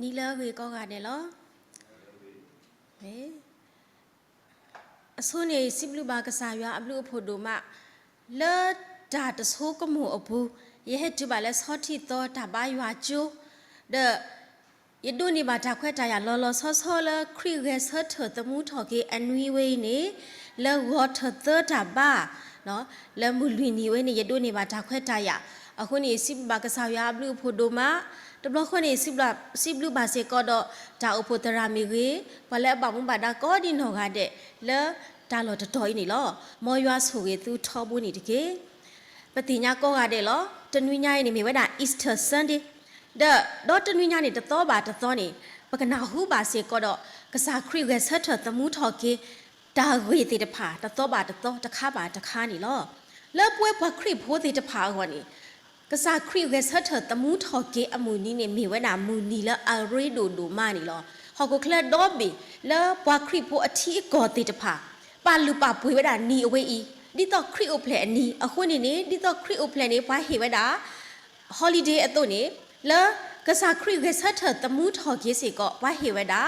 နံၤလၢအဂ့ၤကိးဂၤဒဲးလီၤ. အဆိန့ၣ် စံးဘျုးဘၣ်ကစၢ်ယွၤအဘျုးအဖှိၣ်ဒိၣ်မး လၢတၢ်တဆိကမိၣ်အပူၤ ယဟဲတုၤဘၣ်လၢဆီထံသီတၢ်ဘါယွၤကၠိ ဒီး ယဒိးန့ၢ်ဘၣ်တၢ်ခွဲးတၢ်ယာ်လီၤလီၤဆီဆီလၢ ခရံာ်ဂဲၤဆၢထၢၣ်သမူထီၣ်က့ၤအနွံဝဲအံၤန့ၣ် လၢဂီၤထၢၣ်သၢတၢ်ဘါ လၢမုၢ်လွံၢ်နံၤဝဲန့ၣ် ယဒိးန့ၢ်ဘၣ်တၢ်ခွဲးတၢ်ယာ်. အဃိန့ၣ် ယစံးဘျုးဘၣ်ကစၢ်ယွၤအဘျုးအဖှိၣ်ဒိၣ်မး, တဘျီဃီန့ၣ် စံးဘျုးဘၣ်စ့ၢ်ကီးဒီး တၢ်အိၣ်ဖှိၣ်သရၣ်မ့ၢ်ဂ့ၤ, ပှၤလၢအဘၣ်မူဘၣ်ဒါကိးဒံနီၢ်ဂၤဒဲး လၢတၢ်လီၢ်တတီၤအံၤန့ၣ်လီၤ. မ်ယွၤဆိၣ်ဂ့ၤသုထီဘိန့ၣ်တက့ၢ်. ပသ့ၣ်ညါကိးဂၤဒဲးလီၤ. တနွံညါအံၤန့ၣ် မ့ၢ်ဝဲဒၣ် Easter Sunday ဒီး ဒီးတနွံညါန့ၣ် တသီဘၣ်တသီန့ၣ် ပကနၢ်ဟူဘၣ်စ့ၢ်ကီးဒီး ကစၢ်ခရံာ်ဂဲၤဆၢထၢၣ်သမူထီၣ်က့ၤ တၢ်ဂ့ၢ်သ့ၣ်တဖၣ် တသီဘၣ်တသီ တခါဘၣ်တခါန့ၣ်လီၤ. လၢပဝဲပှၤခရံာ်ဖိသ့ၣ်တဖၣ်အဂီၢ်န့ၣ် ကစၢ်ခရံာ်ဂဲၤဆၢထၢၣ်သမူထီၣ်က့ၤအမုၢ်နံၤန့ၣ် မ့ၢ်ဝဲဒၣ်မုၢ်နံၤလၢအရ့ဒိၣ်ဒိၣ်မးန့ၣ်လီၤ. ဟီၣ်ခိၣ်ချၢဒီဘ့ၣ်လၢပှၤခရံာ်ဖိအထံအကီၢ်သ့ၣ်တဖၣ် ပာ်လုၢ်ပာ်ပှ့ၤဝဲဒၣ်နံၤအဝဲအံၤ ဒ်သိးခရံာ်အိၣ်ဖျဲၣ်အနံၤ အဃိန့ၣ်န့ၣ် ဒ်သိးခရံာ်အိၣ်ဖျဲၣ်န့ၣ် ပှၤဟ့ၣ်ဝဲဒၣ် holiday အသိးန့ၣ် လၢကစၢ်ခရံာ်ဂဲၤဆၢထၢၣ်သမူထီၣ်က့ၤစ့ၢ်ကီး ပှၤဟ့ၣ်ဝဲဒၣ်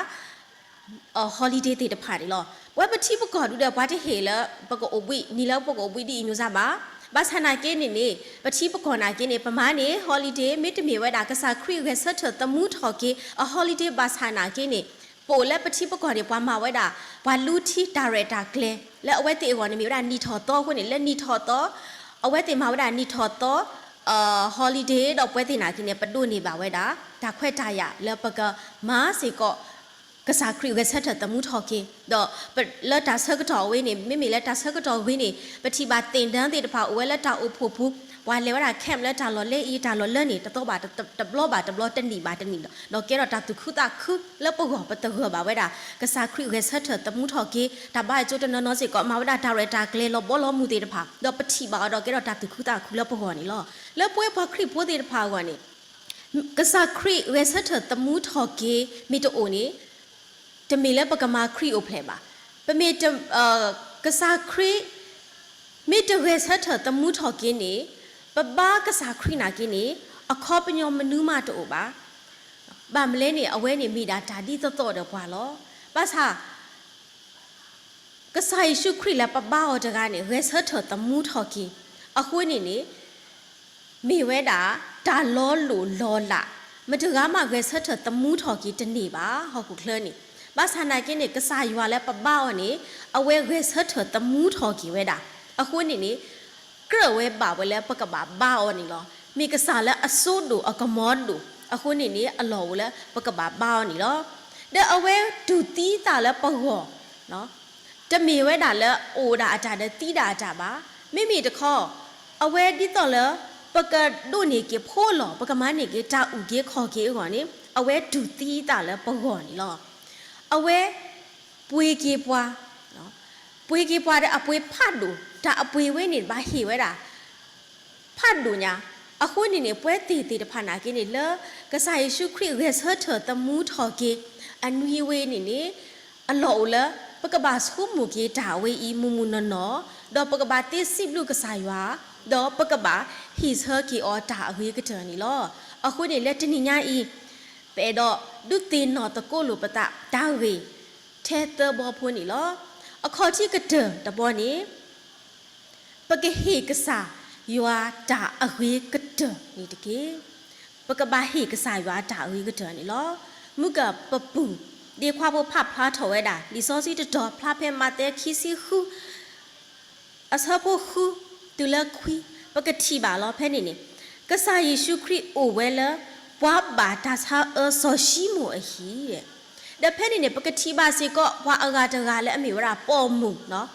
holiday သ့ၣ်တဖၣ်န့ၣ်လီၤ. ပဝဲပထံပကီၢ်ဒုဒီး ပှၤတဟ့ၣ်လၢ ပကအိၣ်ဘှံး နံၤလၢပကအိၣ်ဘှံးဒ်အံၤညိၣ်စၢ်ဘၣ်. ဘၣ်ဆၣ်နာ်က့န့ၣ်န့ၣ် ပထံပကီၢ်နာ်က့န့ၣ် ပမၤန့ၢ် holiday မ့တမ့ၢ်ဝဲဒၣ်ကစၢ်ခရံာ်ဂဲၤဆၢထၢၣ်သမူထီၣ်က့ၤအ holiday ဘၣ်ဆၣ်နာ်က့န့ၣ် ပအိၣ်လၢပထံပကီၢ်န့ၣ် ပှၤမၤဝဲဒၣ် ပှၤလူထံတၢ်ရဲၣ်တၢ်ကျဲၤ လၢအဝဲသ့ၣ်အဂီၢ်န့ၣ် မ့ၢ်ဝဲဒၣ်နံၣ်ထီၣ်သီအဃိန့ၣ် လၢနံၣ်ထီၣ်သီ အဝဲသ့ၣ်မၤဝဲဒၣ်နံၣ်ထီၣ်သီ holiday ဒီးပဝဲသ့ၣ်နာ်က့န့ၣ် ပဒိးန့ၢ်ဘၣ်ဝဲဒၣ် တၢ်ခွဲးတၢ်ယာ်လၢပကမၤစ့ၢ်ကီး ကစၢ်ခရံာ်ဂဲၤဆၢထၢၣ်သမူထီၣ်က့ၤ ဒီးလၢတၢ်ဆၢကတီၢ်အဝဲန့ၣ် မ့မ့ၢ်လၢတၢ်ဆၢကတီၢ်ဝဲန့ၣ် ပထံၣ်ဘၣ်သ့ၣ်ဒၢသ့ၣ်တဖၣ်အိၣ်ဝဲလၢတၢ်အိၣ်ဖှိၣ်ပူၤ ပှၤလဲၤဝဲဒၣ် camp လၢတၢ်လီၢ်လၢအံၤ တၢ်လီၢ်လၢန့ၣ် တသီဘၣ်တဘျီဘၣ်တဘျီ တနံၣ်ဘၣ်တနံၣ်ဒီး ဒီးကဲထီၣ်တၢ်သူၣ်ခုသးခုလၢပဂီၢ် ပသဂၢၢ်ဘၣ်ဝဲဒၣ် ကစၢ်ခရံာ်ဂဲၤဆၢထၢၣ်သမူထီၣ်က့ၤ တၢ်ဘါယွၤကၠိတနီၤနီၤစ့ၢ်ကီး မၤဝဲဒၣ်တၢ်ရဲၣ်တၢ်ကျဲၤလီၤဘီလီၤမုၢ်သ့ၣ်တဖၣ် ဒီးပထံၣ်ဘၣ်အီၤဒီးကဲထီၣ်တၢ်သူၣ်ခုသးခုလၢပဂီၢ်န့ၣ်လီၤ. လၢပဝဲပှၤခရံာ်ဖိသ့ၣ်တဖၣ်အဂီၢ်န့ၣ် ကစၢ်ခရံာ်ဂဲၤဆၢထၢၣ်သမူထီၣ်က့ၤ မ့ၢ်တအိၣ်န့ၣ် တမ့ၢ်လၢပကမၤခရံာ်အိၣ်ဖျဲၣ်ဘၣ်. ပမ့ၢ် ကစၢ်ခရံာ် မ့ၢ်တဂဲၤဆၢထၢၣ်သမူထီၣ်က့ၤန့ၣ် ပဘါကစၢ်ခရံာ်နာ်က့န့ၣ် အခီပညီမနုၤမးတအိၣ်ဘၣ်. ဘၣ်မနုၤလဲၣ်န့ၣ် အဝဲန့ၣ်မ့ၢ်ဒၣ်တၢ်ဒ်သိးသိးဒီးပှၤလီၤ. ဘၣ်ဆၣ် ကစၢ်ယ့ၣ်ၡူးခရံာ်လၢပဘါအီၤတဂၤန့ၣ် ဂဲၤဆၢထၢၣ်သမူထီၣ်က့ၤ အဃိန့ၣ်န့ၣ် မ့ၢ်ဝဲဒၣ် တၢ်လီၤလိၢ်လီၤလး, မတဂၤမးဂဲၤဆၢထၢၣ်သမူထီၣ်က့ၤတန့ၢ်ဘၣ် ဟီၣ်ခိၣ်ချၢန့ၣ်. ဘၣ်ဆၣ်နာ်က့န့ၣ် ကစၢ်ယွၤလၢပဘါအီၤန့ၣ် အဝဲဂဲၤဆၢထၢၣ်သမူထီၣ်က့ၤဝဲဒၣ်. အဃိန့ၣ်န့ၣ် ကြၢးဝဲဘၣ်ဝဲလၢပကဘၣ်ဘါအီၤန့ၣ်လီၤ. မ့ၢ်ကစၢ်လၢအစိဒိၣ်အကမီၤဒိၣ် အဃိန့ၣ်န့ၣ် အလီၢ်အိၣ်လၢပကဘၣ်ဘါအီၤန့ၣ်လီၤ. ဒီးအဝဲတူၢ်သံသးလၢပဂီၢ် တမ့ၢ်ဝဲဒၣ်လၢအိၣ်ဒၣ်အတၢ်ဒီးသံဒၣ်အတၢ်ဘၣ်. မ့မ့ၢ်တခီ အဝဲဒ်သိးလၢ ပကဒိးန့ၢ်က့ၤဖိလီၤ ပကမၤန့ၢ်က့ၤတၢ်အုၣ်က့ၤခီၣ်က့ၤအဂီၢ်န့ၣ် အဝဲတူၢ်သံသးလၢပဂီၢ်န့ၣ်လီၤ. အဝဲ ပှ့ၤက့ၤပှၤ, ပှ့ၤက့ၤပှၤဒီးအပှ့ၤဖးဒိၣ်, တၢ်အပှ့ၤဝဲန့ၣ်ဘၣ်ဟ့ၣ်ဝဲဒၣ် ဖးဒိၣ်ညါ. အဃိန့ၣ်န့ၣ် ပဝဲသ့ၣ်သ့ၣ်တဖၣ်နာ်က့န့ၣ် လၢကစၢ်ယ့ၣ်ၡူးခရံာ်ဂဲၤဆၢထၢၣ်သမူထီၣ်က့ၤ အနွံဝဲန့ၣ်န့ၣ် အလီၢ်အိၣ်လၢ ပကဘၣ်ဆိကမိၣ်က့ၤတၢ်ဝဲအံၤမုၢ်မုၢ်နီၢ်နီၢ်, ဒီးပကဘၣ်သ့စံးဘျုးကစၢ်ယွၤ, ဒီးပကဘၣ်ဟ့ၣ်ဆၢက့ၤအီၤတၢ်အဂ့ၤကတၢၢ်န့ၣ်လီၤ. အဃိန့ၣ်လၢတနံၤညါအံၤ ပအဲၣ်ဒိးဒုးသ့ၣ်နီၣ်သကိးလိာ်ပသးတၢ်ဂ့ၢ် ထဲသၢဘီဖိန့ၣ်လီၤ. အခီၣ်ထံးကတၢၢ်တဘီန့ၣ် ပကဟ့ၣ်ကစၢ်ယွၤတၢ်အဂ့ၤကတၢၢ်န့ၣ်တက့ၢ်. ပကဘၣ်ဟ့ၣ်ကစၢ်ယွၤတၢ်အဂ့ၤကတၢၢ်န့ၣ်လီၤ. မုၢ်ကၢ်ပပူၤ ဒ်ခွါဖိဖးဖျါထီၣ်ဝဲဒၣ် လံာ်စီဆှံတတီၤဖျါဖဲမးသဲခံဆံဃု အဆၢဖိဃု တုၤလၢခွံ ပကထံၣ်ဘၣ်လီၤ. ဖဲန့ၣ်န့ၣ် ကစၢ်ယ့ၣ်ၡူးခရံာ်အိၣ်ဝဲလၢ ပှၤဘၣ်တၢ်ဆါအၢစီၤၡံမိၣ်အဟံၣ် ဒီးဖဲန့ၣ်န့ၣ် ပကထံၣ်ဘၣ်စ့ၢ်ကီး ပှၤအဂၤတဂၤလၢအမ့ၢ်ဝဲဒၣ်ပိာ်မုၣ်, လံာ်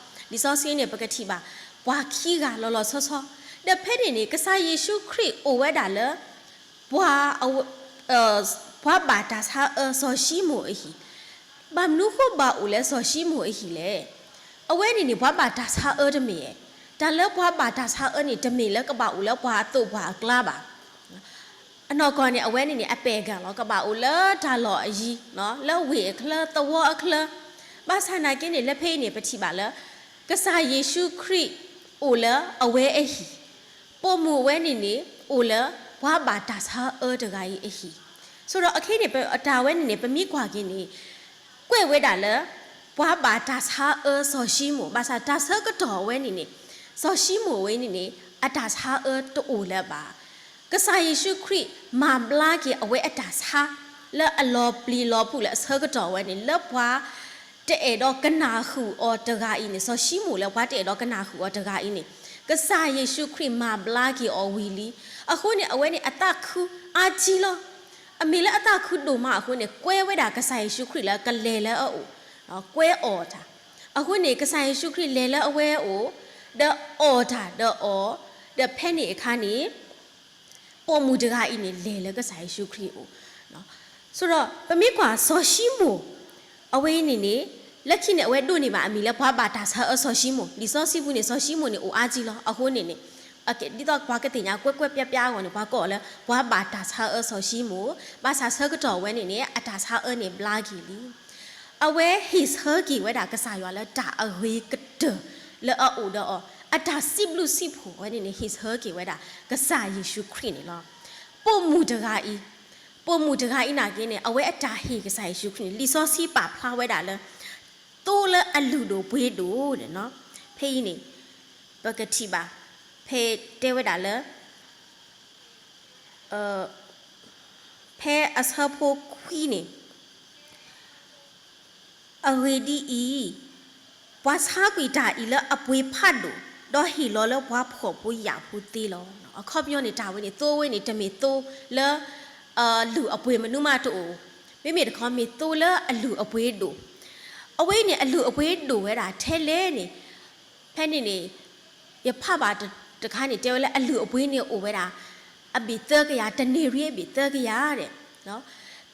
စီဆှံန့ၣ် ပကထံၣ်ဘၣ် ပှၤခံဂၤလီၤလီၤဆီဆီ, ဒီးဖဲန့ၣ်န့ၣ် ကစၢ်ယ့ၣ်ၡူးခရံာ်အိၣ်ဝဲဒၣ်လၢ ပှၤ ပှၤဘၣ်တၢ်ဆါအၢစီၤၡံမိၣ်အဟံၣ်, ဘၣ်မနုၤဃိဘၣ်အိၣ်လၢစီၤၡံမိၣ်အဟံၣ်လဲၣ်. အဝဲန့ၣ်န့ၣ် ပှၤဘၣ်တၢ်ဆါအၢတမ့ၢ်ဧါ. တၢ်လၢပှၤဘၣ်တၢ်ဆါအၢန့ၣ် တမ့ၢ်လၢကဘၣ်အိၣ်လၢပှၤအသိးပှၤအကျါဘၣ်. အနီၢ်ကီၢ်န့ၣ် အဝဲန့ၣ်န့ၣ် အပဲာ်ကၢ်လီၤ ကဘၣ်အိၣ်လၢတၢ်လီၢ်အယံၤ, လၢဝ့ၢ်အချၢ သဝီအချၢ, ဘၣ်ဆၣ်နာ်က့န့ၣ် လၢဖဲအံၤန့ၣ် ပထံၣ်ဘၣ်လၢ ကစၢ်ယ့ၣ်ၡူးခရံာ်အိၣ်လၢအဝဲအဟံၣ်, ပိာ်မုၣ်အဝဲန့ၣ်န့ၣ် အိၣ်လၢပှၤဘၣ်တၢ်ဆါအၢတဂၤအံၤအဟံၣ်, ဆိဒီးအခဲအံၤန့ၣ် ပတၢ်ဝဲန့ၣ်န့ၣ် ပမ့ၢ်ကွၢ်က့ၤန့ၣ် ကွဲးဝဲဒၣ်လၢ ပှၤဘၣ်တၢ်ဆါအၢစီၤၡံမိၣ်, ဘၣ်ဆၣ်တၢ်ဆၢကတီၢ်အဝဲန့ၣ်န့ၣ် စီၤၡံမိၣ်အဝဲန့ၣ်န့ၣ် အတၢ်ဆါအၢတအိၣ်လၢၤဘၣ်. ကစၢ်ယ့ၣ်ၡူးခရံာ်မၤဘျါက့ၤအဝဲအတၢ်ဆါ လၢအလီၤပျံၤလီၤဖုးလၢအဆၢကတီၢ်ဝဲန့ၣ် လၢပှၤ တအဲၣ်ဒိးကနၣ်ဃုာ်အီၤတဂၤအံၤန့ၣ်, စီၤၡံမိၣ်လၢပှၤတအဲၣ်ဒိးကနၣ်ဃုာ်အီၤတဂၤအံၤန့ၣ် ကစၢ်ယ့ၣ်ၡူးခရံာ်မၤဘျါက့ၤအီၤဝံၤလံ. အဃိန့ၣ် အဝဲန့ၣ်အသးခုအါကံလီၤ. အမ့ၢ်လၢအသးခုဒိၣ်မးအဃိန့ၣ် ကွဲဝဲဒၣ်ကစၢ်ယ့ၣ်ၡူးခရံာ်လၢကလဲၤလၢအအိၣ်, ကွဲအီၣ်တၢ်. အဃိန့ၣ် ကစၢ်ယ့ၣ်ၡူးခရံာ်လဲၤလၢအဝဲအအိၣ်, ဒီးအီၣ်တၢ်ဒီးအီၤ, ဒီးဖဲန့ၣ်အခါန့ၣ် ပိာ်မုၣ်တဂၤအံၤန့ၣ် လဲၤလၢကစၢ်ယ့ၣ်ၡူးခရံာ်အအိၣ်. ဆိဒီး ပမ့ၢ်ကွၢ်စီၤၡံမိၣ် အဝဲအံၤန့ၣ်န့ၣ် လၢခံန့ၣ် အဝဲဒိးန့ၢ်ဘၣ်အမံၤလၢပှၤဘၣ်တၢ်ဆါအၢစီၤၡံမိၣ်, လံာ်စီဆှံပူၤန့ၣ် စီၤၡံမိၣ်န့ၣ်အိၣ်အါကံလီၤ. အဃိန့ၣ်န့ၣ် ဒ်သိးပှၤကသ့ၣ်ညါကွဲးကွဲးပြားပြားအဂီၢ်န့ၣ် ပှၤကိးအီၤလၢ ပှၤဘၣ်တၢ်ဆါအၢစီၤၡံမိၣ်, ဘၣ်ဆၣ်ဆၢကတီၢ်ဝဲန့ၣ်န့ၣ် အတၢ်ဆါအၢန့ၣ်ဘျါက့ၤလံ. အဝဲဟ့ၣ်ဆၢက့ၤဝဲဒၣ်ကစၢ်ယွၤလၢတၢ်အဂ့ၤကတၢၢ်လၢအအိၣ်ဒီးအီၤ, အတၢ်စံးဘျုးစံးဖှိၣ်ဝဲန့ၣ်န့ၣ် ဟ့ၣ်ဆၢက့ၤဝဲဒၣ်ကစၢ်ယ့ၣ်ၡူးခရံာ်န့ၣ်လီၤ. ပိာ်မုၣ်တဂၤအံၤ, ပိာ်မုၣ်တဂၤအံၤနာ်က့န့ၣ် အဝဲအတၢ်ဟ့ၣ်ကစၢ်ယ့ၣ်ၡူးခရံာ်န့ၣ် လံာ်စီဆှံပာ်ဖျါဝဲဒၣ်လၢ သိလၢအလုၢ်ဒိၣ်ပှ့ၤဒိၣ်န့ၣ်လီၤ. ဖဲအံၤန့ၣ် ပကထံၣ်ဘၣ် ဖဲတဲဝဲဒၣ်လၢ ဖဲအဆၢဖိခွံန့ၣ် အဂ့ၢ်ဒ်အံၤ, ပှၤဆါကွံာ်တၢ်အံၤလၢအပှ့ၤဖးဒိၣ်, ဒီးဟ့ၣ်လီၤလၢပှၤဖှီၣ်ဖိယာ်ဖိသ့လီၤ. အခီပညီန့ၣ် တၢ်ဝဲန့ၣ် သိဝဲန့ၣ် တမ့ၢ်သိလၢ လုၢ်အပှ့ၤမနုၤမးတအိၣ်, မ့မ့ၢ်တခီမ့ၢ်သိလၢအလုၢ်အပှ့ၤဒိၣ်. အဝဲအံၤန့ၣ် အလုၢ်အပှ့ၤဒိၣ်ဝဲဒၣ်ထဲလဲၣ်န့ၣ် ဖဲန့ၣ်န့ၣ် ယဖးဘၣ်တခါန့ၣ် တဲဝဲလၢအလုၢ်အပှ့ၤန့ၣ်အိၣ်ဝဲဒၣ် အဘ့ၣ်သၢကယၤ, တန့ၢ်ရံအဘ့ၣ်သၢကယၤဒဲး.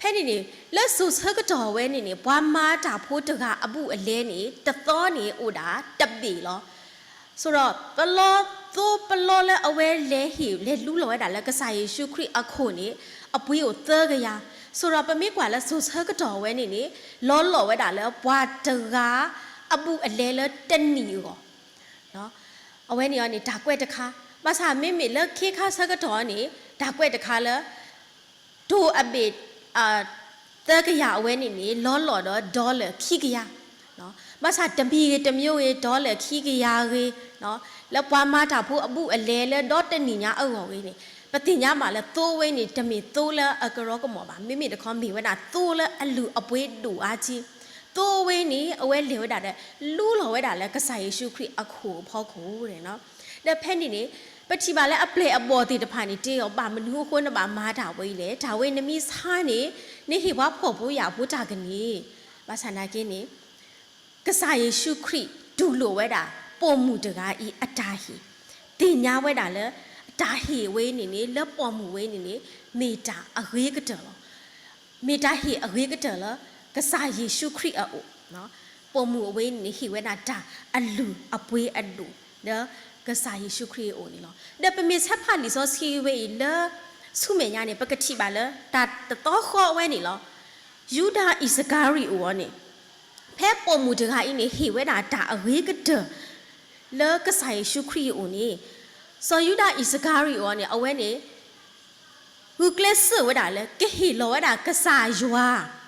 ဖဲန့ၣ်န့ၣ် လၢစိၤဆၢကတီၢ်ဝဲန့ၣ်န့ၣ် ပှၤမၤတၢ်ဖိတဂၤအဘူးအလဲန့ၣ် တသီန့ၣ်အိၣ်ဒၣ်တဘ့ၣ်လီၤ. ဆိဒီး ပလီသိပလီလၢအဝဲလဲၤဟ့ၣ်လဲၤလူလီၤဝဲဒၣ်လၢကစၢ်ယ့ၣ်ၡူးခရံာ်အခိၣ်န့ၣ် အပှ့ၤအိၣ်သၢကယၤ. ဆိဒီးပမ့ၢ်ကွၢ်လၢစိၤဆၢကတီၢ်ဝဲန့ၣ်န့ၣ် လီၤလီၤဝဲဒၣ်လၢပှၤတဂၤအဘူးအလဲလၢတနံၣ်အဂီၢ် အဝဲန့ၣ်အီၤန့ၣ် တၢ်ကွဲးတခါ, ဘၣ်ဆၣ်မ့မ့ၢ်လၢခ့ခါဆၢကတီၢ်န့ၣ် တၢ်ကွဲးတခါလၢ တိၢ်အဘ့ၣ် သၢကယၤအဝဲန့ၣ်န့ၣ် လီၤလီၤဒီး dollar ခံကယၤ, ဘၣ်ဆၣ်တမံၤဂ့ၤတမံၤဂ့ၤ dollar ခံကယၤဂ့ၤ, လၢပှၤမၤတၢ်ဖိအဘူးအလဲလၢဒီတနံၣ်ညါအဂီၢ်ဂ့ၤန့ၣ် ပသ့ၣ်ညါဘၣ်လၢသိဝဲန့ၣ် တမ့ၢ်သိလၢအကရီကမီၤဘၣ်. မ့မ့ၢ်တခီမ့ၢ်ဝဲဒၣ်သိလၢအလုၢ်အပှ့ၤဒိၣ်အါကံ. သိဝဲန့ၣ် အဝဲလဲၤဝဲဒၣ်ဒီး လူလီၤဝဲဒၣ်လၢကစၢ်ယ့ၣ်ၡူးခရံာ်အခိၣ်အဖီခိၣ်န့ၣ်လီၤ. ဒီးဖဲန့ၣ်န့ၣ် ပထံၣ်ဘၣ်လၢအပျဲၢ်အဘီၣ်သ့ၣ်တဖၣ်န့ၣ် တဲအီၤ ဘၣ်မနုၤအဃိနဘၣ်မၤတၢ်ဝဲအံၤလဲၣ်, တၢ်ဝဲနမ့ၢ်ဆါန့ၣ် နဟ့ၣ်ပှၤဖှီၣ်ဖိယာ်ဖိတၢ်ကန့ၢ်. ဘၣ်ဆၣ်နာ်က့န့ၣ် ကစၢ်ယ့ၣ်ၡူးခရံာ်တူၢ်လိာ်ဝဲဒၣ် ပိာ်မုၣ်တဂၤအံၤအတၢ်ဟ့ၣ်, သ့ၣ်ညါဝဲဒၣ်လၢ တၢ်ဟ့ၣ်ဝဲန့ၣ်န့ၣ် လၢပိာ်မုၣ်ဝဲန့ၣ်န့ၣ် မ့ၢ်တၢ်အဂ့ၤကတၢၢ်လီၤ. မ့ၢ်တၢ်ဟ့ၣ်အဂ့ၤကတၢၢ်လၢ ကစၢ်ယ့ၣ်ၡူးခရံာ်အအိၣ်, ပိာ်မုၣ်အဝဲန့ၣ်န့ၣ် ဟ့ၣ်ဝဲဒၣ်တၢ်အလုၢ်အပှ့ၤအဒိၣ် လၢကစၢ်ယ့ၣ်ၡူးခရံာ်အအိၣ်န့ၣ်လီၤ. ဒီးပမ့ၢ်ဆဲးဖးလံာ်စီဆှံဝဲအံၤလၢ ဆူမဲာ်ညါန့ၣ် ပကထံၣ်ဘၣ်လၢ တၢ်တသီဃီအဝဲန့ၣ်လီၤ. ယူဒၤအံၣ်စကၤရံၤအိၣ်အီၤန့ၣ် ဖဲပိာ်မုၣ်တဂၤအံၤန့ၣ် ဟ့ၣ်ဝဲဒၣ်တၢ်အဂ့ၤကတၢၢ် လၢကစၢ်ယ့ၣ်ၡူးခရံာ်အအိၣ်န့ၣ်, စီၤယူဒၤအံၣ်စကၤရံၤအိၣ်အီၤန့ၣ် အဝဲန့ၣ် ဂုာ်ကျဲးစၢးဝဲဒၣ်လၢ ကဟ့ၣ်လီၤဝဲဒၣ်ကစၢ်ယွၤ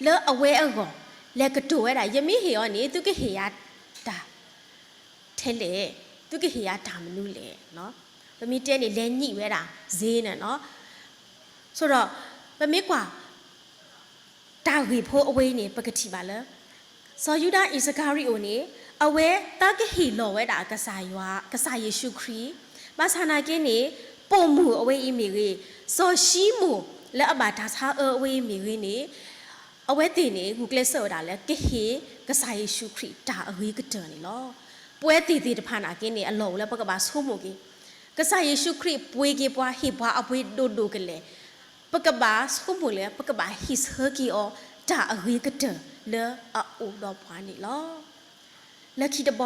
လၢအဝဲအဂီၢ် လဲၤကတိၤဝဲဒၣ် ယမ့ၢ်ဟ့ၣ်အီၤန့ၣ် သုကဟ့ၣ်ယၤတၢ် ထဲလဲၣ်, သုကဟ့ၣ်ယၤတၢ်မနုၤလဲၣ်. ပမ့ၢ်တဲန့ၣ် လဲၤညံးဝဲဒၣ် စ့န့ၣ်လီၤ. ဆိဒီး ပမ့ၢ်ကွၢ် တၢ်ဂ့ၢ်ဖိအဝဲအံၤန့ၣ် ပကထံၣ်ဘၣ်လၢ စီၤယူဒၤအံၣ်စကၤရံၤအိၣ်န့ၣ် အဝဲသးကဟ့ၣ်လီၤဝဲဒၣ်ကစၢ်ယွၤ ကစၢ်ယ့ၣ်ၡူးခရံာ်, ဘၣ်ဆၣ်နာ်က့န့ၣ် ပိာ်မုၣ်အဝဲအံၤမ့ၢ်ဂ့ၤ, စီၤၡံမိၣ်လၢအဘၣ်တၢ်ဆါအၢအဝဲအံၤမ့ၢ်ဂ့ၤန့ၣ် အဝဲသ့ၣ်န့ၣ် ဂုာ်ကျဲးစၢးဝဲဒၣ်လၢ ကဟ့ၣ်ကစၢ်ယ့ၣ်ၡူးခရံာ်တၢ်အဂ့ၤကတၢၢ်န့ၣ်လီၤ. ပဝဲသ့ၣ်သ့ၣ်တဖၣ်နာ်က့န့ၣ် အလီၢ်အိၣ်လၢပကဘၣ်ဆိကမိၣ်က့ၤ, ကစၢ်ယ့ၣ်ၡူးခရံာ်ပှ့ၤက့ၤပှၤ ဟ့ၣ်ပှၤအပှ့ၤဒိၣ်ဒိၣ်ကလဲာ်, ပကဘၣ်ဆိကမိၣ်လၢ ပကဘၣ်ဟ့ၣ်ဆၢက့ၤအီၤ တၢ်အဂ့ၤကတၢၢ်လၢအအိၣ်ဒီးပှၤန့ၣ်လီၤ. လၢခံတဘီ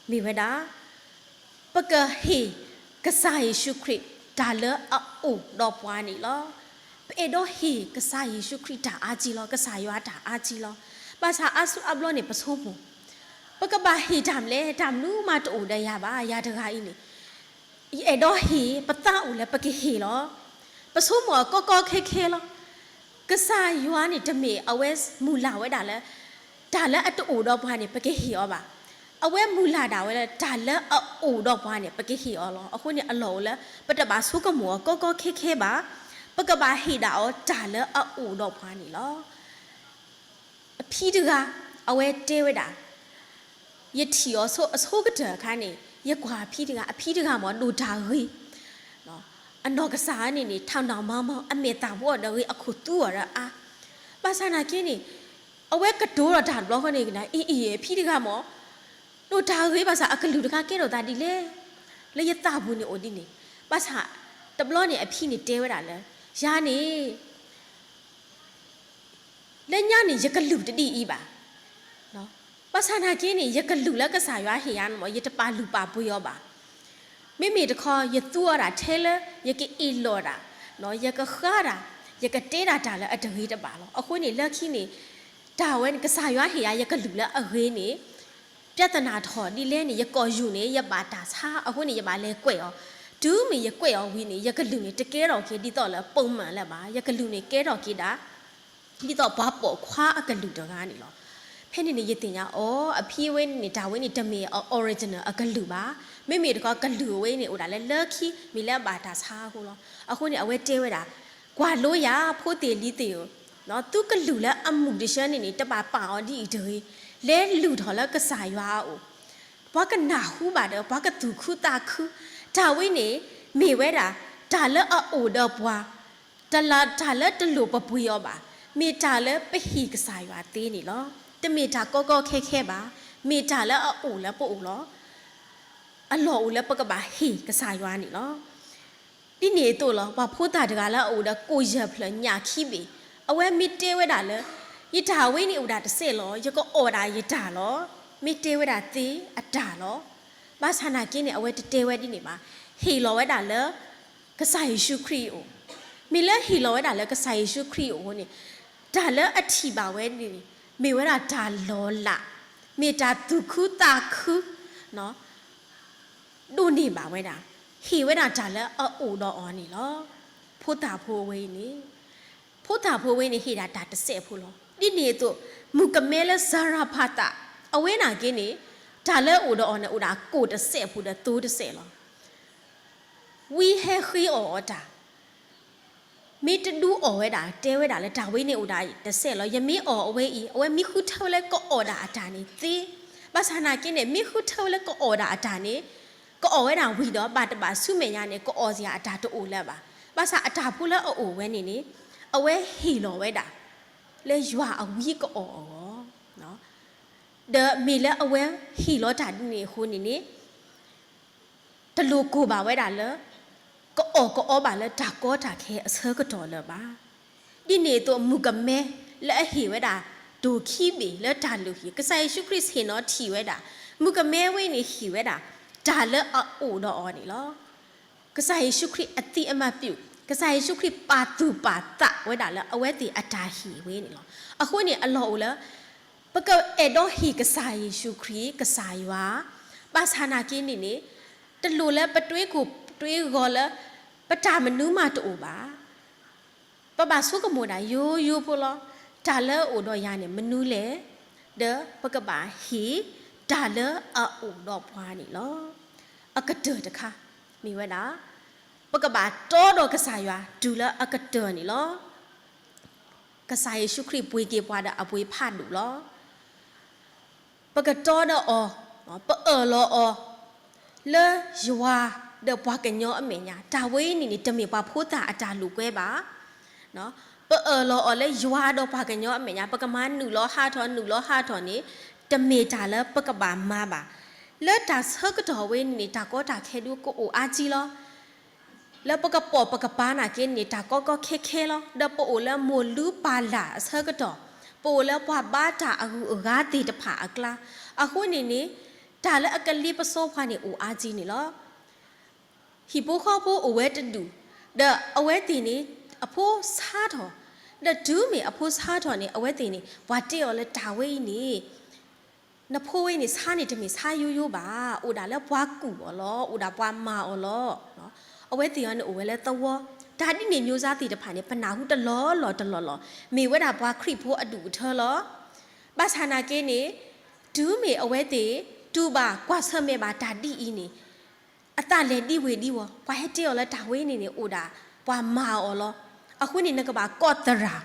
မ့ၢ်ဝဲဒၣ် ပကဟ့ၣ်ကစၢ်ယ့ၣ်ၡူးခရံာ်တၢ်လၢအအိၣ်ဒီးပှၤန့ၣ်လီၤ. ပအဲၣ်ဒိးဟ့ၣ်ကစၢ်ယ့ၣ်ၡူးခရံာ်တၢ်အါကံလီၤ, ကစၢ်ယွၤတၢ်အါကံလီၤ. ဘၣ်ဆၣ်အါစုအါဘျီန့ၣ် ပဆိကမိၣ်, ပကဘၣ်ဟ့ၣ်တၢ်မနုၤလဲၣ်, တၢ်မနုၤမးတအိၣ်ဒီးယၤဘၣ်, ယၤတဂၤအံၤန့ၣ် ယအဲၣ်ဒိးဟ့ၣ်, ပသးအိၣ်လၢပကဟ့ၣ်လီၤ. ပဆိကမိၣ်အကီကီခဲခဲလီၤ. ကစၢ်ယွၤန့ၣ်တမ့ၢ်အဝဲမုၢ်လၢ်ဝဲဒၣ်လၢ တၢ်လၢအတအိၣ်ဒီးပှၤန့ၣ် ပကဟ့ၣ်အီၤဘၣ်. အဝဲမုၢ်လၢ်ဒၣ်ဝဲလၢ တၢ်လၢအအိၣ်ဒီးပှၤန့ၣ် ပကဟ့ၣ်အီၤလီၤ. အဃိန့ၣ်အလီၢ်အိၣ်လၢ ပတဘၣ်ဆိကမိၣ်အီၤကီကီခဲခဲဘၣ်. ပကဘၣ်ဟ့ၣ်ဒၣ်အီၤတၢ်လၢအအိၣ်ဒီးပှၤန့ၣ်လီၤ. အဖံတဂၤ အဝဲတဲဝဲဒၣ် ယထံၣ်အီၤဆိအဆိကတၢၢ်အခါန့ၣ် ယကွၢ်အဖံတဂၤ, အဖံတဂၤမ့ၢ်ဒိၣ်တၢ်ဂ့ၤ, အနီၢ်ကစၢ်န့ၣ်န့ၣ် ထးနီၢ်မၤမၤ အမဲာ်သၣ်ဘှီဒီးဂ့ၤ အခိၣ်သူအီၤဒီးအါ, ဘၣ်ဆၣ်နာ်က့န့ၣ် အဝဲကတိၤဒီးတၢ်တဘျီဃီန့ၣ် အံၤအံၤ အဖံတဂၤမ့ၢ် ဒိၣ်တၢ်ဂ့ၤ ဘၣ်ဆၣ်အကလုၢ်တခါကဲထီၣ်သးဒ်လဲၣ်, လၢယသးပူၤန့ၣ်အိၣ်ဒ်န့ၣ်, ဘၣ်ဆၣ် တဘျီန့ၣ်အဖံန့ၣ်တဲဝဲဒၣ်လၢ ယၤန့ၣ် လၢညါန့ၣ် ယကလုၢ်တဒ်အံၤဘၣ်. ဘၣ်ဆၣ်နာ်က့န့ၣ် ယကလုၢ်လၢကစၢ်ယွၤဟ့ၣ်ယၤန့ၣ်မ့ၢ် ယတပာ်လုၢ်ပာ်ပှ့ၤအီၤဘၣ်. မ့မ့ၢ်တခီ ယသူအီၤဒၣ်ထဲလၢ ယကအ့ၣ်လိာ်ဒၣ်, ယကဃါဒၣ်, ယကတဲဒၣ်တၢ်လၢအတဂ့ၤတဘၣ်လီၤ. အဃိန့ၣ် လၢခံန့ၣ် တၢ်ဝဲန့ၣ် ကစၢ်ယွၤဟ့ၣ်ယၤယကလုၢ်လၢအဂ့ၤန့ၣ် ပြဿနာထီၣ်ဒ်လဲၣ်န့ၣ် ယကိာ်ယူၢ်န့ၣ် ယဘၣ်တၢ်ဆါ အဃိန့ၣ် ယဘၣ်လဲၤကွဲးအီၤ, တုၤမ့ၢ်ယကွဲးအီၤဝံၤန့ၣ် ယကလုၢ်န့ၣ် တကဲထီၣ်က့ၤဒ်သိးလၢ ပုံမှန် လၢၤဘၣ်, ယကလုၢ်န့ၣ်ကဲထီၣ်က့ၤဒၣ် ဒ်သိးပှၤပိာ်ခွါအကလုၢ်တဂၤန့ၣ်လီၤ. ဖဲန့ၣ်န့ၣ် ယသ့ၣ်ညါအီၤ အဖံဝဲန့ၣ်န့ၣ် တၢ်ဝဲန့ၣ် တမ့ၢ်အ original အကလုၢ်ဘၣ်. မ့မ့ၢ်တခီ ကလုၢ်အဝဲန့ၣ် အိၣ်ဒၣ်လၢလၢခံ မ့ၢ်လၢအဘၣ်တၢ်ဆါအဃိလီၤ. အဃိန့ၣ် အဝဲတဲဝဲဒၣ်, ကွၢ်လိယၤ ဖိသ့ၣ်လံၤသ့ၣ်ဧၢ, သုကလုၢ်လၢအမုာ်တဆၢန့ၣ်န့ၣ် တဘၣ်ပာ်အီၤဒ်အံၤတဂ့ၤ, လဲၤလုၢ်ထီၣ်လၢကစၢ်ယွၤအအိၣ်, ပှၤကနၢ်ဟူဘၣ်ဒီး ပှၤကသူၣ်ခုသးခု, တၢ်ဝဲန့ၣ် မ့ၢ်ဝဲဒၣ် တၢ်လၢအအိၣ်ဒီးပှၤ တၢ်လၢ တၢ်လၢတလိၣ်ပပှ့ၤအီၤဘၣ်, မ့ၢ်တၢ်လၢပဟ့ၣ်ကစၢ်ယွၤသ့န့ၣ်လီၤ. တမ့ၢ်တၢ်ကီကီခဲခဲဘၣ်, မ့ၢ်တၢ်လၢအအိၣ်လၢပအိၣ်လီၤ. အလီၢ်အိၣ်လၢပကဘၣ်ဟ့ၣ်ကစၢ်ယွၤန့ၣ်လီၤ. ဒ်န့ၣ်အသိးလီၤ, ပှၤဖိသၣ်တဂၤလၢအအိၣ်ဒီးကိၣ်ယဲၢ်ဖျၢၣ်ညၣ်ခံဘ့ၣ်, အဝဲမ့ၢ်တဲဝဲဒၣ်လၢ ယတၢ်ဝဲန့ၣ်အိၣ်ဒၣ်တစဲးလီၤ, ယကအီၣ်ဒၣ်ယတၢ်လီၤ, မ့ၢ်တဲဝဲဒၣ်သ့အတၢ်လီၤ. ဘၣ်ဆၣ်နာ်က့န့ၣ် အဝဲတတဲဝဲဒ်န့ၣ်ဘၣ်, ဟ့ၣ်လီၤဝဲဒၣ်လၢ ကစၢ်ယ့ၣ်ၡူးခရံာ်အအိၣ်, မ့ၢ်လၢဟ့ၣ်လီၤဝဲဒၣ်လၢကစၢ်ယ့ၣ်ၡူးခရံာ်အအိၣ်န့ၣ်, တၢ်လၢအထံၣ်ဘၣ်ဝဲန့ၣ် မ့ၢ်ဝဲဒၣ်တၢ်လီၤလး, မ့ၢ်တၢ်သူၣ်ခုသးခု ဒိးန့ၢ်ဘၣ်ဝဲဒၣ်, ဟ့ၣ်ဝဲဒၣ်တၢ်လၢအအိၣ်ဒီးအီၤန့ၣ်လီၤ. ဖိသၣ်ဖိဝဲအံၤန့ၣ်, ဖိသၣ်ဖိဝဲန့ၣ် ဟ့ၣ်ဒၣ်တၢ်တစဲးဖိလီၤ. ဒ်န့ၣ်အသိး မုၣ်ကမဲလၢစၤရဖးသး အဝဲနာ်က့န့ၣ်, တၢ်လၢအအိၣ်ဒီးအီၤန့ၣ် အိၣ်ဒၣ်ကိၣ်တစဲးဖိဒီးသိတစဲးလီၤ. ဝံဟဲဃ့အီၣ်အီၤတၢ် မ့ၢ်တဒုးအီၣ်ဝဲဒၣ် တဲဝဲဒၣ်လၢတၢ်ဝဲန့ၣ်အိၣ်ဒၣ်တစဲးလီၤ. ယမ့ၢ်အီၣ်အဝဲအံၤ အဝဲမ့ၢ်ဃုထၢဝဲလၢကအီၣ်ဒၣ်အတၢ်န့ၣ်သ့, ဘၣ်ဆၣ်နာ်က့န့ၣ် မ့ၢ်ဃုထၢဝဲလၢကအီၣ်ဒၣ်အတၢ်န့ၣ်, ကအီၣ်ဝဲဒၣ်ဝံၤဒီး ဘၣ်တဘၣ်ဆူမဲာ်ညါန့ၣ် ကအီၣ်စ့ၢ်အတၢ်တအိၣ်လၢၤဘၣ်. ဘၣ်ဆၣ်အတၢ်ဖိလၢအအိၣ်ဝဲန့ၣ်န့ၣ်, အဝဲဟ့ၣ်လီၤဝဲဒၣ် လၢယွၤအဝံကအီၣ်အဂီၢ်, ဒီးမ့ၢ်လၢအဝဲဟ့ၣ်လီၤတၢ်ဒ်န့ၣ်အဃိန့ၣ်န့ၣ် တလိၣ်ကိၢ်ဘၣ်ဝဲဒၣ်လၢ ကအီၣ်ကအီဘၣ်လၢတၢ်ကီတၢ်ခဲအဆၢကတီၢ်လၢၤဘၣ်. ဒ်န့ၣ်အသိးမုၣ်ကမဲလၢအဟ့ၣ်ဝဲဒၣ် တိၢ်ခံဘ့ၣ်လၢတၢ်လုၢ်ဟံၣ် ကစၢ်ယ့ၣ်ၡူးခရံာ်ဆ့ၣ်နီၤထံၣ်ဝဲဒၣ်, မုၣ်ကမဲဝဲန့ၣ်ဟ့ၣ်ဝဲဒၣ် တၢ်လၢအအိၣ်ဒီးအီၤန့ၣ်လီၤ. ကစၢ်ယ့ၣ်ၡူးခရံာ်အသံအမၤပျူၣ်, ကစၢ်ယ့ၣ်ၡူးခရံာ်ပာ်သူၣ်ပာ်သးဝဲဒၣ်လၢအဝဲသ့ၣ်အတၢ်ဟ့ၣ်ဝဲန့ၣ်လီၤ. အဃိန့ၣ်အလီၢ်အိၣ်လၢ ပကအဲၣ်ဒိးဟ့ၣ်ကစၢ်ယ့ၣ်ၡူးခရံာ် ကစၢ်ယွၤ, ဘၣ်ဆၣ်နာ်က့န့ၣ်န့ၣ်, တလိၣ်လၢပတွ့ကိၢ်တွ့ဂီၤလၢ ပတၢ်မနုၤမးတအိၣ်ဘၣ်. ပဘၣ်ဆိကမိၣ်ဒၣ်ယိယိဖိလီၤ. တၢ်လၢအအိၣ်ဒီးယၤန့ၣ် မနုၤလဲၣ်, ဒီးပကဘၣ်ဟ့ၣ် တၢ်လၢအအိၣ်ဒီးပှၤန့ၣ်လီၤ. အကတၢၢ်တခါ မ့ၢ်ဝဲဒၣ် ပကဘၣ်တီဒီးကစၢ်ယွၤ တုၤလၢအကတၢၢ်န့ၣ်လီၤ. ကစၢ်ယ့ၣ်ၡူးခရံာ်ပှ့ၤက့ၤပှၤဒီးအပှ့ၤဖးဒိၣ်လီၤ. ပကတီဒီးအီၤ, ပအၢၣ်လီၤအီၤ လၢယွၤဒီးပှၤကညီအမဲာ်ညါ, တၢ်ဝဲအံၤန့ၣ်န့ၣ် တမ့ၢ်ပှၤဖိသၣ်အတၢ်လိာ်ကွဲဘၣ်. ပအၢၣ်လီၤအီၤလၢယွၤဒီးပှၤကညီအမဲာ်ညါ, ပကမၤနုာ်လီၤဟးထီၣ် နုာ်လီၤဟးထီၣ်န့ၣ်, တမ့ၢ်တၢ်လၢပကဘၣ်မၤဘၣ်. လၢတၢ်ဆၢကတီၢ်ဝဲန့ၣ်န့ၣ် တၢ်ကီတၢ်ခဲဒုးကအိၣ်အါကံလီၤ. လၢပကပိာ်ပကပၤနာ်က့န့ၣ် တၢ်ကီကီခဲခဲလီၤ. ဒီးပအိၣ်လၢမိၢ်လုၢ်ပၢ်လၢ်အဆၢကတီၢ်, ပအိၣ်လၢပှၤဘါတၢ်အဂုၤအဂၤသ့ၣ်တဖၣ်အကျါ, အဃိန့ၣ်န့ၣ် တၢ်လၢအကလ့ပစီပှၤန့ၣ်အိၣ်အါကံန့ၣ်လီၤ. ဟံၣ်ဖိဃီဖိအိၣ်ဝဲတဒူၣ်, ဒီးအဝဲသ့ၣ်န့ၣ် အဖိဆါထီၣ်, ဒီးတုၤမ့ၢ်အဖိဆါထီၣ်န့ၣ် အဝဲသ့ၣ်န့ၣ် ပှၤတဲအီၤလၢတၢ်ဝဲအံၤန့ၣ် နဖိဝဲန့ၣ်ဆါန့ၣ် တမ့ၢ်ဆါယိယိဘၣ်, အိၣ်ဒၣ်လၢပှၤကူၣ်အီၤလီၤ, အိၣ်ဒၣ်ပှၤမၤအီၤလီၤ. အဝဲသ့ၣ်အံၤန့ၣ်အိၣ်ဝဲလၢသဝီ, တၢ်ဒ်န့ၣ် မျိုးစားသ့ၣ်တဖၣ်န့ၣ် ပနၢ်ဟူတလီၢ်လီၢ်တလီၢ်လီၢ်, မ့ၢ်ဝဲဒၣ်ပှၤခရံာ်ဖိအဒူၣ်အထၢလီၤ. ဘၣ်ဆၣ်နာ်က့န့ၣ်, တုၤမ့ၢ်အဝဲသ့ၣ် တူၢ်ဘၣ်ကွၢ်ဆၢၣ်မဲာ်ဘၣ်တၢ်ဒ်အံၤန့ၣ်, အသးလဲၤဒ်ဝ့ၢ်ဒ်ဝီၤ, ပှၤဟဲတဲအီၤလၢတၢ်ဝဲန့ၣ်န့ၣ် အိၣ်ဒၣ်ပှၤမၤအီၤလီၤ. အဃိန့ၣ် နကဘၣ်ကိးသရၣ်,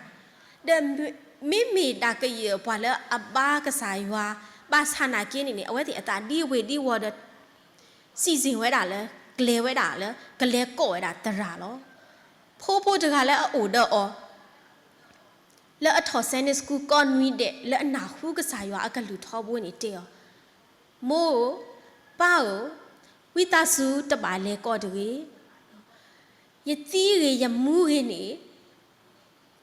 ဒီးမ့မ့ၢ်ဒၣ်ကယဲၢ်ပှၤလၢအဘါကစၢ်ယွၤ, ဘၣ်ဆၣ်နာ်က့န့ၣ်န့ၣ် အဝဲသ့ၣ်အသးဒ်ဝ့ၢ်ဒ်ဝီၤဒီး စံၣ်စ့ၣ်ဝဲဒၣ်လၢ ကျဲၤဝဲဒၣ်လၢ ကလဲၤကိးဝဲဒၣ်သရၣ်လီၤ. ဖိဖိတဂၤလၢအအိၣ်ဒီးအီၤ လၢအထီၣ် Sunday School ကိးနွံဒဲး လၢအနၢ်ဟူကစၢ်ယွၤအကလုၢ်ထီဘိန့ၣ်တဲအီၤ, မိၢ်ဧၢ, ပၢ်ဧၢ, ဝံသးစူၤတဘၣ်လဲၤကိးတဂ့ၤ. ယသံဂ့ၤယမူဂ့ၤန့ၣ်,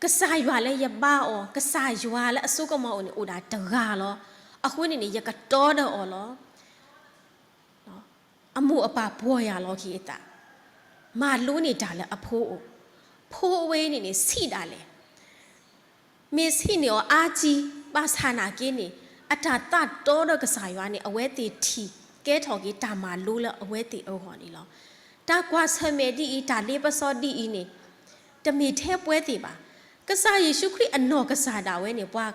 ကစၢ်ယွၤလၢယဘါအီၤ, ကစၢ်ယွၤလၢအစိကမီၤအိၣ်န့ၣ် အိၣ်ဒၣ်တဂၤလီၤ. အဃိန့ၣ်န့ၣ် ယကတီဒီးအီၤလီၤ. အမိၢ်အပၢ်ပီၢ်ယၢ်လီၤက့ၤအသး, မၤလိန့ၢ်တၢ်လၢအဖိအိၣ်, ဖိအဝဲန့ၣ်န့ၣ် ဆံးဒၣ်လဲာ်, မ့ၢ်ဆံးန့ၢ်အီၤအါကံ, ဘၣ်ဆၣ်နာ်က့န့ၣ် အတၢ်သးတီဒီးကစၢ်ယွၤန့ၣ် အဝဲသ့ၣ်ထံၣ်ကဲထီၣ်က့ၤတၢ်မၤလိလၢအဝဲသ့ၣ်အဂီၢ်န့ၣ်လီၤ. တၢ်ကွၢ်ဆၢၣ်မဲာ်ဒ်အံၤ, တၢ်လ့ပစီဒ်အံၤန့ၣ် တမ့ၢ်ထဲပှဲၤသ့ၣ်ဘၣ်. ကစၢ်ယ့ၣ်ၡူးခရံာ်အနီၢ်ကစၢ်ဒၣ်ဝဲန့ၣ် ပှၤ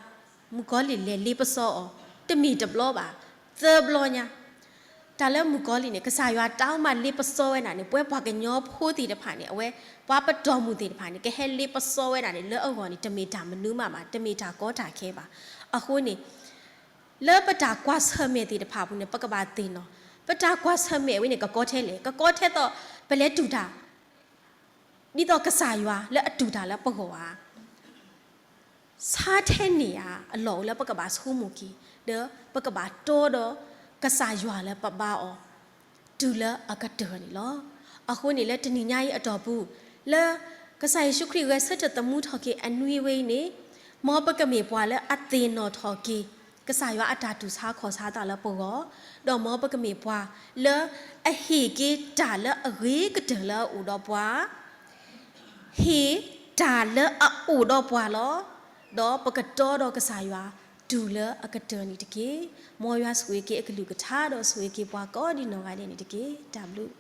မုၣ်ကီၤလံၢ်လဲၤလ့ပစီအီၤ တမ့ၢ်တဘျီဘၣ်, သၢဘျီညါ. တၢ်လၢမုၣ်ကီၤလံၢ်န့ၣ် ကစၢ်ယွၤတၢ်အိၣ်မးလ့ပစီဝဲဒၣ်န့ၣ် ပဝဲပှၤကညီဖိသ့ၣ်တဖၣ်န့ၣ် အဝဲပှၤပတီၢ်မုၢ်သ့ၣ်တဖၣ်န့ၣ် ကဟဲလ့ပစီဝဲဒၣ်န့ၣ် လၢအဂီၢ်န့ၣ် တမ့ၢ်တၢ်မနုၤမးဘၣ်, တမ့ၢ်တၢ်ကီတၢ်ခဲဘၣ်. အဃိန့ၣ် လၢပတၢ်ကွၢ်ဆၢၣ်မဲာ်သ့ၣ်တဖၣ်အပူၤန့ၣ် ပကဘၣ်သ့ၣ်နီၣ်, ပတၢ်ကွၢ်ဆၢၣ်မဲာ်ဝဲန့ၣ် ကကီထဲလဲၣ်, ကကီထဲသိး ပလဲၤတူၢ်တၢ် ဒ်သိးကစၢ်ယွၤလၢအတူၢ်တၢ်လၢပဂီၢ်ဧါ. ဆါထဲန့ၣ်ဧါ အလီၢ်အိၣ်လၢပကဘၣ်ဆိကမိၣ်က့ၤ, ဒီးပကဘၣ်တီဒီးကစၢ်ယွၤလၢပဘါအီၤ တုၤလၢအကတၢၢ်န့ၣ်လီၤ. အဃိန့ၣ်လၢတနံၤညါအံၤအတီၢ်ပူၤ, လၢကစၢ်ယ့ၣ်ၡူးခရံာ်ဂဲၤဆၢထၢၣ်သမူထီၣ်က့ၤအနွံဝဲအံၤန့ၣ်, မ်ပကမ့ၢ်ပှၤလၢအသ့ၣ်နီၣ်ထီၣ်က့ၤ ကစၢ်ယွၤအတၢ်တူၢ်ဆါခီၣ်ဆါသးလၢပဂီၢ်, ဒီးမ်ပကမ့ၢ်ပှၤလၢအဟ့ၣ်က့ၤတၢ်လၢအဂ့ၤကတၢၢ်လၢအအိၣ်ဒီးပှၤ ဟ့ၣ်တၢ်လၢအအိၣ်ဒီးပှၤလီၤ. ဒီးပကတီဒီးကစၢ်ယွၤတုၤလၢအကတၢၢ်န့ၣ်တက့ၢ်. မ်ယွၤဆိၣ်ဂ့ၤက့ၤအကလုၢ်ကထါ ဒီးဆိၣ်ဂ့ၤက့ၤပှၤကိးဒံနီၢ်ဂၤဒဲးန့ၣ်တက့ၢ်. တၢ်ဘျုး